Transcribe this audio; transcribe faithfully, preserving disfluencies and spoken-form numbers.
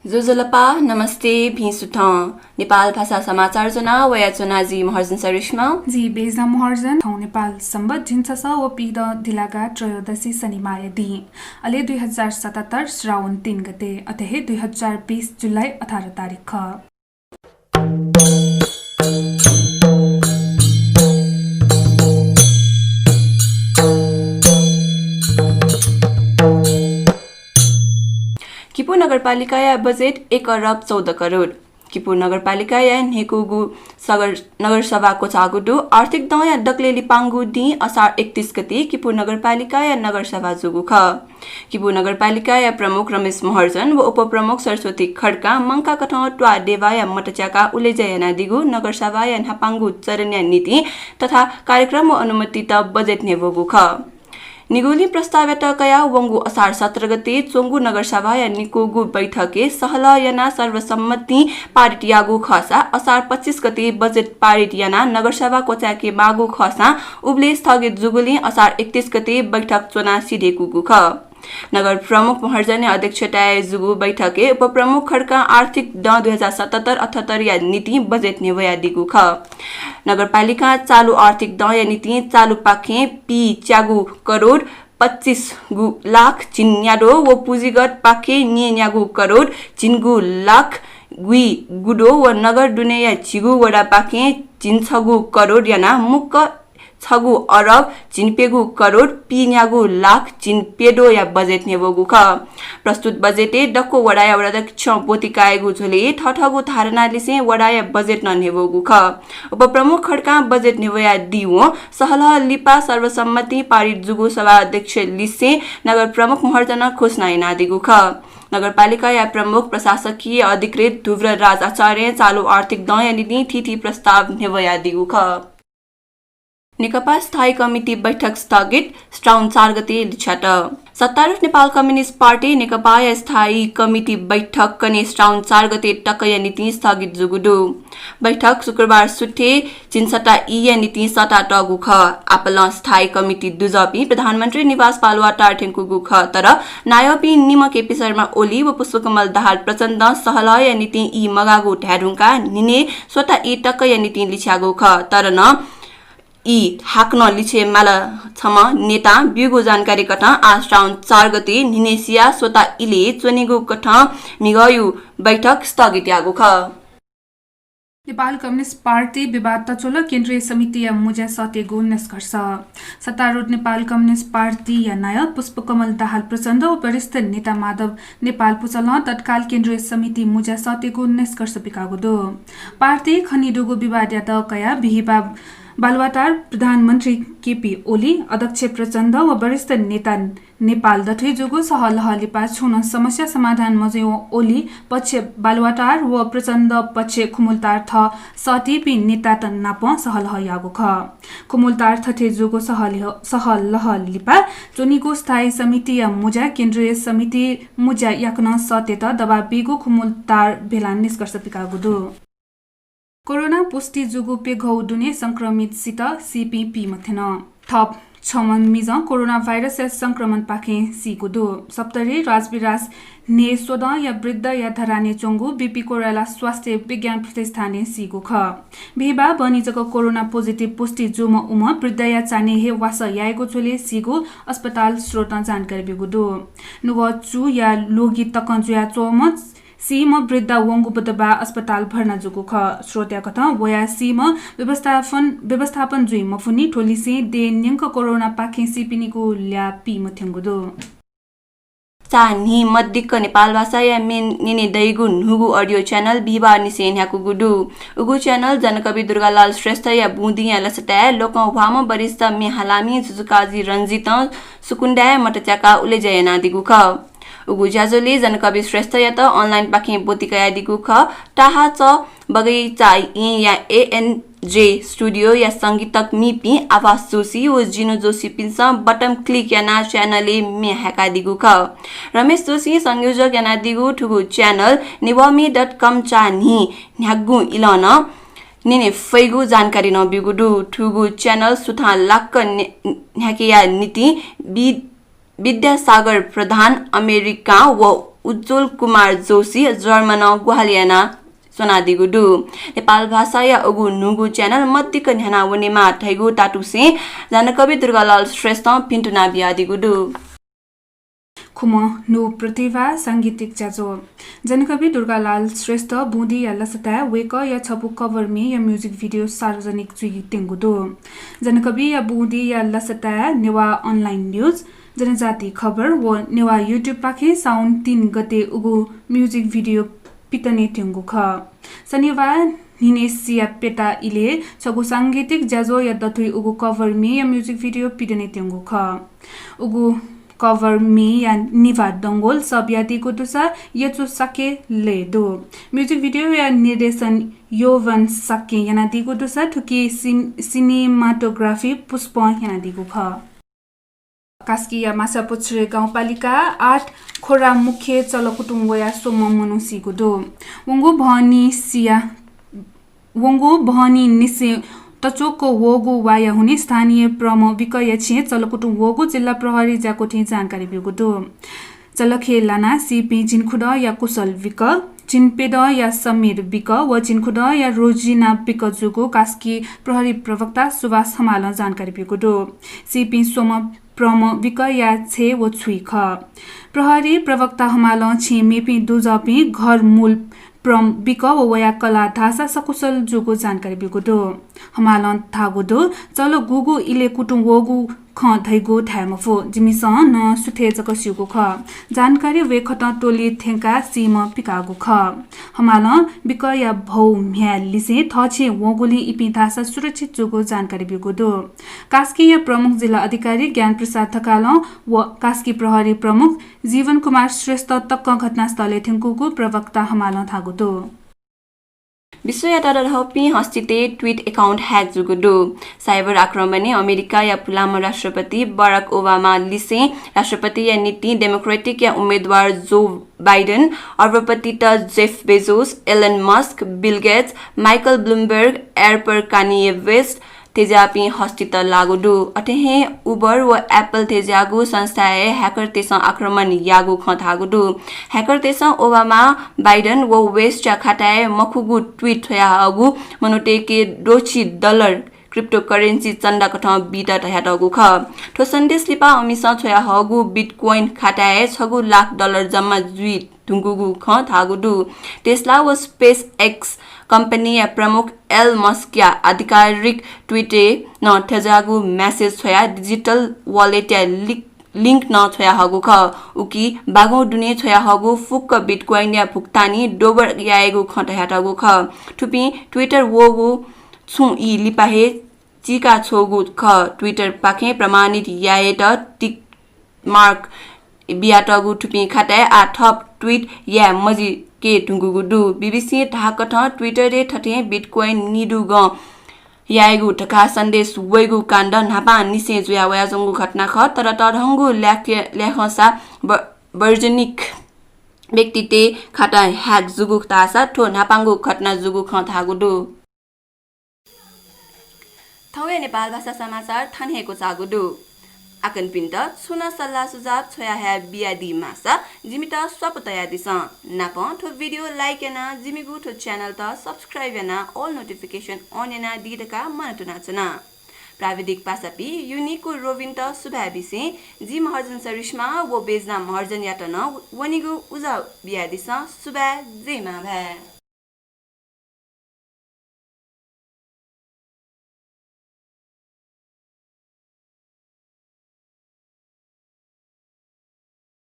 ज्वजलपा, नमस्ते, भिं सुथं। नेपाल भाषा समाचार ज्वना वयाच्वना जि महर्जन सरिश्मा। जि बेजना महर्जन। थौं नेपाल संवत् झिंछसः व पीदँ दिलागा त्रयोदशी शनिबाःया दिं। अले दुई हजार सतहत्तर श्रावण तीन गते, अथे हे दुई हजार बीस जुलाई अठार तारिख खः। किपू नगरपालिकाया बजेट एक अरब चौध करोड। किपू नगरपालिकाया न्हय्कूगु सगर-, नगरसभा क्वचाःगु दु। आर्थिक दँया दकलय् लिपांगु दिं असार एकतीस गते किपू नगरपालिकाया नगरसभा जूगु खः। किपू नगरपालिकाया प्रमुख रमेश महर्जन व उपप्रमुख सरस्वती खड्कां मंकाकथं त्वाःदेवाया मत च्याकाः उलेज्या यानादीगु नगरसभाया न्हापांगु चरणया नीति तथा कार्यक्रम व अनुमतित बजेट न्ह्यब्वःगु खः। निगुलिं प्रस्तावयात कयाः वंगु असार सत्र गते च्वंगु नगरसभाया निकूगु बैठकय् सहलह यानाः सर्वसम्मतिं पारित याःगु खःसा असार पच्चिस गते बजेट पारित यानाः नगरसभा क्वचाय्के माःगु खःसां उबलय् स्थगित जूगुलिं असार एकतीस गते बैठक च्वनाः सिधय्कूगु खः। नगर प्रमुख महर्जनया अध्यक्षताय् जूगु बैठकय् उपप्रमुख खड्कां आर्थिक दँ दुई हजार सतहत्तर अठहत्तरया निंतिं बजेट न्ह्यब्वयादीगु खः। नगरपालिकां चालु आर्थिक दँया निंतिं चालुपाखें पीच्यागू करोड पच्चिसगू लाख झिंन्याद्वः व पुँजीगतपाखें न्येन्यागू करोड झिंगू लाख गुइगुद्वः व नगर दुनेया झिगू वडापाखें झिंछगू करोड यानाः मुक्क छगू अरब झिंप्यंगू करोड पीन्यागू लाख झिंप्यद्वःया बजेट न्ह्यब्वःगु खः। प्रस्तुत बजेटय् दक्व वडाया वडाध्यक्षं ब्वति कायेगु झ्वलय् थःथःगु धारणालिसें वडाया बजेट नं न्ह्यब्वःगु खः। उपप्रमुख खड्कां बजेट न्ह्यब्वयादीवं सहलह लिपा सर्वसम्मतिं पारित जूगु सभा अध्यक्षलिसें नगर प्रमुख महर्जनं घोषणा यानादीगु खः। नगरपालिकाया प्रमुख प्रशासकीय अधिकृत ध्रुवराज आचार्यं चालु आर्थिक दँया निंतिं थीथी प्रस्ताव न्ह्यब्वयादीगु खः। नेकपा स्थायी कमिटी बैठक स्थगित, श्रावण चार गते लिछ्यात। सत्तारूढ नेपाल कम्युनिस्ट पार्टी नेकपाया स्थायी कमिटी बैठक कन्हय् श्रावण चार गते तकया निंतिं स्थगित जूगु दु। बैठक शुक्रबार सुथय् झिंछता ईया निंतिं सःतातःगु खः। आपालं स्थायी कमिटी दुजःपिं प्रधानमन्त्री निवास बालुवाटार थ्यंकूगु खः, तर नायःपिं निम्ह केपी शर्मा ओली व पुष्पकमल दाहाल प्रचण्डं सहलहया निंतिं ई मगाःगु धाये धुंकाः न्हिनय् स्वता ई तकया निंतिं लिछ्याःगु खः। तर नं ई हाकनं लिछ्ये माल। छम्ह नेतां ब्यूगु जानकारी कथं आः श्रावण चार गते न्हिनय् सिया स्वता इलय् च्वनीगु कथं म्हिगःया बैठक स्थगित याःगु खः। नेपाल कम्युनिस्ट पार्टी विवाद तच्वल, केन्द्रीय समितिया मुँज्या सःतेगु निष्कर्ष। सत्तारूढ नेपाल कम्युनिस्ट पार्टीया नायः पुष्पकमल दाहाल प्रचण्ड व वरिष्ठ नेता माधव नेपाल पुचलं तत्काल केन्द्रीय समिति मुँज्या सःतेगु निष्कर्ष पिकाःगु दु। पार्टी खनेदुगु विवादयात कयाः बिहिबाः बालुवाटार प्रधानमन्त्री केपी ओली, अध्यक्ष प्रचण्ड व वरिष्ठ नेता नेपाल दथुइ जूगु सहलह लिपा छुं नं समस्या समाधान मजुइवं ओली पक्ष बालुवाटार व प्रचण्ड पक्ष खुमुलटार थः सःतीपिं नेतात नाप सहलह याःगु खः। खुमुलटार थथे जूगु सहलह, सहलह लिपा च्वनीगु स्थायी समितिया मुँज्या केन्द्रीय समिति मुँज्या याकनं सःतेत दबाब बीगु खुमुलटार भेलां निष्कर्ष पिकाःगु दु। कोरोना पुष्टि जूगु प्यघौ दुने संक्रमित सित, सीपिं पीमथ्यन। थप छम्ह मिजं कोरोना भाइरसया संक्रमणपाखें सीगु दु। सप्तरी राजविराज न्हय् स्वदँया वृद्धया धराने च्वंगु बीपी कोइराला स्वास्थ्य विज्ञान प्रतिष्ठानय् सीगु खः। बिहिबाः बहनी जक कोरोना positive पुष्टि जूम्ह उम्ह वृद्धया चान्हय् हे वासः याइगु झ्वलय् सीगु अस्पताल स्रोतं जानकारी ब्यूगु दु। नुगः चूया ल्वगि तकं जुयाच्वंम्ह सीम्ह वृद्धा वंगु बुधबाः अस्पताल भर्ना जूगु खः। स्रोतया कथं वया सीम्ह व्यवस्थापन, व्यवस्थापन जुइ मफुनि, थ्व लिसें देय् न्यंक कोरोनापाखें सीपिनिगु ल्याः पीमथ्यंगु दु। चान्हि मदिक्क नेपाल भाषाया म्ये न्यने दइगु न्हूगु audio channel बिहिबाःनिसें न्ह्याकूगु दु। उगु channel जनकवि दुर्गालाल श्रेष्ठया बुँदिंया लसताय् लोकंह्वाःम्ह वरिष्ठ म्ये हालामि जुजुकाजी रञ्जितं सुकुन्दाय् मत च्याकाः उलेज्या यानादीगु खः। उगु ज्याझ्वलय् जनकवि श्रेष्ठयात online पाखें ब्वति कयादीगु खः। ताहाचः बगैंचाया एएनजे स्टुडियोया संगीतकर्मीपिं आभास जोशी व जिनु जोशीपिन्सं button click यानाः channel-य् म्ये हाय्कादीगु खः। रमेश जोशीं संयोजक यानादीगु थुगु channel नेवाः म्ये dot com चान्हि न्ह्यागुं इलं नं न्यने फइगु जानकारी नं ब्यूगु दु। थुगु channel सुथां लाक्क न्ह्याकेया निंतिं बि- विद्यासागर प्रधान अमेरिकां व उज्ज्वल कुमार जोशी जर्मनं ग्वाहालि याना च्वनादीगु दु। नेपाल भाषाया उगु न्हूगु channel मदिक्क न्ह्याना वनेमा धइगु तातुसें जनकवि दुर्गालाल श्रेष्ठं भिन्तुना बियादीगु दु। खुम्ह न्हू प्रतिभा सांगीतिक ज्याझ्वः। जनकवि दुर्गालाल श्रेष्ठ बुँदिया लसताय् वय्कःया छपु cover म्येया music video सार्वजनिक जुइत्यंगु दु। जनकविया बुँदिया लसताय् नेवाः online news, जनजाति खबर व नेवाः YouTube पाखें साउन तीन गते उगु music video पितनेत्यंगु खः। शनिबार न्हिनय् सिया प्यता इलय् छगू सांगीतिक ज्याझ्वःया दथुइ उगु cover म्येया music video पितनेत्यंगु खः। उगु cover म्येया निभाः दंगोल सः बियादीगु दुसा यचु शाक्य लय् दु। Music video या निर्देशन योवन शाक्यं यानादीगु दुसा थुकी सिन-, cinematography पुष्पं यानादीगु खः। कास्कीया माछापुच्छ्रे गाउँपालिका आठ खोरा मुख्य चलकुतुं वयाः स्वम्ह मनू सीगु दु। वंगु बहनी सिया, वंगु बहनी निसें तच्वक वःगु वाया हुनिं स्थानीय प्रम विकया छेँय् चलकुतुं वःगु जिल्ला प्रहरी ज्याकुथिं जानकारी ब्यूगु दु। चलखय् लानाः सीपिं झिंखुदँया कुशल विक, झिंप्यदँया समीर विक व झिंखुदँया रोजिना विक जूगु कास्की प्रहरी प्रवक्ता सुभाष हमालं जानकारी ब्यूगु दु। सीपिं स्वम्ह प्रम विकया छय् व छुइ खः। प्रहरी प्रवक्ता हमालं छेँय् मेपिं दुजःपिं घर मूल प्रम विक व वया कलाः धाःसा सकुशल जूगु जानकारी ब्यूगु दु। हमालं धाःगु दु, चल गुगु इलय् कुतुं वःगु खँ धइगु धाये मफु। जिमिसं नं सुथय् जक स्यूगु खः। जानकारी वय्कथं टोली थ्यंकाः सीम्ह पिकाःगु खः। हमालं विकया भौ म्ह्याय् लिसें थःछेँय् वंगुलिं इपिं धाःसा सुरक्षित जूगु जानकारी ब्यूगु दु। कास्कीया प्रमुख जिल्ला अधिकारी ज्ञानप्रसाद ढकालं व कास्की प्रहरी प्रमुख जीवन कुमार श्रेष्ठ तकं घटनास्थलय् थ्यंकूगु प्रवक्ता हमालं धाःगु दु। विश्वया तःधंपिं हस्तीतय् Twitter account hack जूगु दु। Cyber आक्रमणय् अमेरिकाया पुलांम्ह राष्ट्रपति बराक ओबामा लिसें राष्ट्रपतिया निंतिं Democratic या उम्मेदवार जो बाइडेन, अरबपतित Jeff Bezos, Elon Musk, Bill Gates, Michael Bloomberg, rapper Kanye West, थज्याःपिं हस्तीत लाःगु दु। अथे हे Uber व Apple थज्याःगु संस्थाय् hacker तय्सं आक्रमण याःगु खँ धाःगु दु। Hacker तय्सं ओबामा, बाइडेन व वेस्टया खाताय् मखुगु tweet छ्वयाहःगु मनूतय्के द्वःछि dollar cryptocurrency चन्दाकथं बीत धयातःगु खः। थ्व सन्देश लिपा अमिसं छ्वयाहःगु Bitcoin खाताय् छगू लाख dollar जम्मा जुइ धुंकूगु खँ धाःगु दु। Tesla व SpaceX कम्पनीया प्रमुख एल मस्कया आधिकारिक Twitter य् नं थज्याःगु message छ्वयाः digital wallet या link नं छ्वयाहःगु खः। उकी बागौं दुने छ्वयाहःगु फुक्क Bitcoin या भुक्तानी दोबर यायेगु खँ धयातःगु खः। थुपिं Twitter वःगु छुं ई लिपा हे चीका छ्वःगु खः। Twitter पाखें प्रमाणित यायेत tick mark बियातःगु थुपिं खाताय् आः थप tweet याये मजिके धुंकूगु दु। बीबीसीं धाःकथं Twitter य् थथें Bitcoin निदुगं यायेगु धकाः सन्देश वइगु काण्ड न्हापांनिसें जुया वयाच्वंगु घटना खः, तर तःधंगु ल्याख-, ल्याखंसा ब-, बर्जनिक व्यक्तितय् खाता hack जूगु धाःसा थ्व न्हापांगु घटना जूगु खँ धाःगु दु। थौंया नेपाल भाषा समाचार थन हे क्वचाःगु दु। आकनपिन्त छुं नं सल्लाह सुझाव छ्वयाहये बियादी माःसा जिमित स्वापू तयादिसँ। नापं थ्व video like यानाः जिमिगु थ्व channel त subscribe यानाः all notification on यानादी धकाः मनंतुनाच्वना। प्राविधिक पासापिं युनिक व रोबिनत सुभाय् बिसें जि महर्जन सरिश्मा व बेजना महर्जनयात नं वनेगु उजं बियादिसँ। सुभाय्, जय मांभाय्।